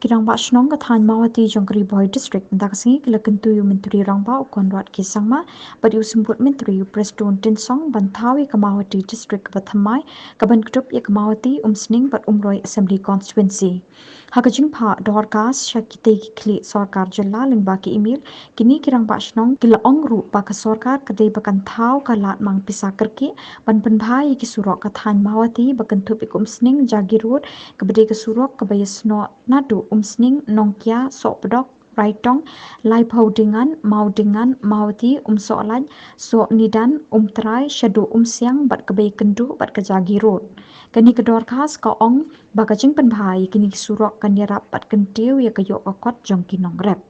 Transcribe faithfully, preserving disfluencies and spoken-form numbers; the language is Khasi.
Ki Rangbah Shnong ka thaiñ Mawhati jong ka Ri Bhoi District mynta ka sngi ki la kyntu ïa u Myntri Rangbah u Conrad K Sangma bad ïa u Symbud Myntri u Prestone Tynsong ban thaw ïa ka Mawhati District kaba thymmai kaban kdup ïa ka Mawhati, Umsning bad Umroi Assembly Constituency. Ha ka jingphah dorkhas sha kitei ki khlieh sorkar jylla lyngba ki email, kine ki Rangbah Shnong ki la ong ruh ba ka sorkar ka dei ba kan thaw ka lad mang pisa kyrkieh ban pynbha ïa ki surok ka thaiñ Mawhati ba kynthup ïa ka Umsning Jagi Road kaba dei ka surok kaba ïasnoh naduh Umsning, Nongkia, Sohpdok, Raitong, Laiphaw Dingan, Maw Dingan, Mawhati, Umsohlait, Sohnidan, Umtrai, shaduh Umsiang bad kaba ïakynduh bad ka Jagi Road. Kane ka dorkhas ka ong ba ka jingpynbha ïa kine ki surok kan ïarap bad kyntiew ïa ka ïoh ka kot jong ki nongrep.